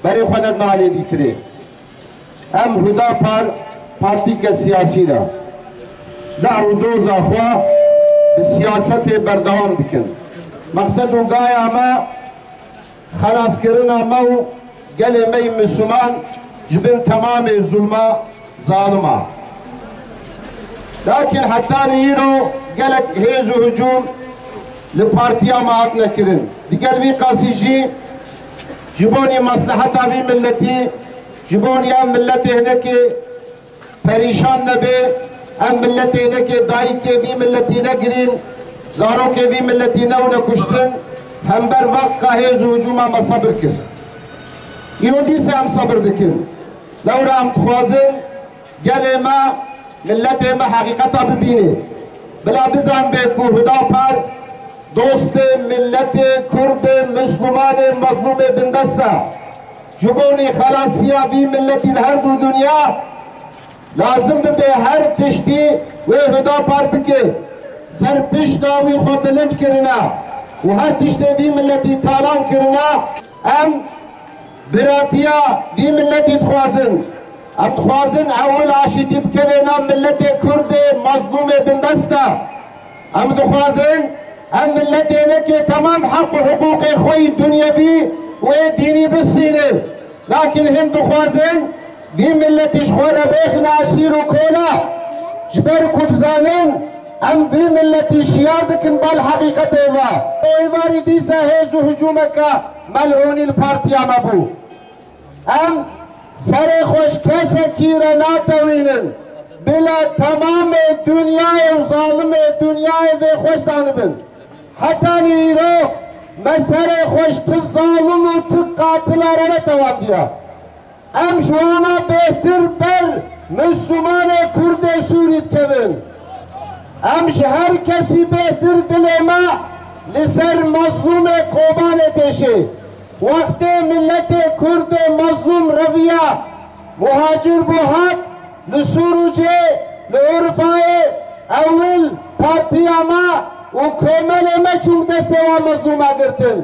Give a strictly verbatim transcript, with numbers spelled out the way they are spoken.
Berê xwe nedin alê dîtirê. Em Hudapar partîke siyasî ne. Lew û doza xwe bi siyasetê berdewam dikin. Mexsed û gaya me xelaskirina me û gelê me yê Misliman ji bin temamê zulma zalima. Lakin hetanî îro gelek hêz û hicûm li partiya me hatine kirin. Digel vî qasî jî ji bo nî mesleheta vî milletî, ji bo nî ev milletê hinekê perîşan nebe, ev milletê hinekê dayikê vî milletî negirîn, zarokê vî milletî newne kuştin, hember veqa hêz û hicûma me sebir kir. Îro dîsa em sebir dikin. Lewra em dixwazin gelê me, milletê me heqîqeta bibîne. Bila bizanbe ku Hudapar dostê milletê Kurdê, Mislimanê, mezlûmê bindest e. Ji bo nî xelasiya vî milletî li her du dinya lazim bibe her tiştî wê Hudapar bike. Ser pişta wî xwe bilind kirine û her tiştê vî milletî talan kirine. Em biratiya vî milletî dixwazin. Em dixwazin ewil aşîtî bikeve nav milletê Kurdê, mezlûmê bindest e. Em dixwazin ev milletê hinekê temam heq û hiqûqê xwe yî dunyevî û yê dînî bistînin. Lakin hin dixwazin vî milletî ji xwe re bêxine esîr û kola. Ji ber ku dizanin em vî milletî şiyar dikin bal heqîqetê ve. Êvarî dîsa hêz û hicûmeke melûnî li partiya me bû. Em serê xwe ji kesekî re natewînin, bila temamê dinyayê û zalimê dinyayê vê xweş zanibin. Hetanî îro me serê xwe ji ti zalim û ti qatila re netewandiye. Em ji wana bêhtir ber Mislimanê Kurdê Sûrî dikevin. Em ji her kesî bêhtir dilê me li ser mezlûmê Kobanê têşê. Wextê miletê Kurdê mezlûm reviya, muhacir bû hat, li Sûr û Cê, li Urfayê, ewil partiya me û komelê me çûn destê wan mezlûma girtin.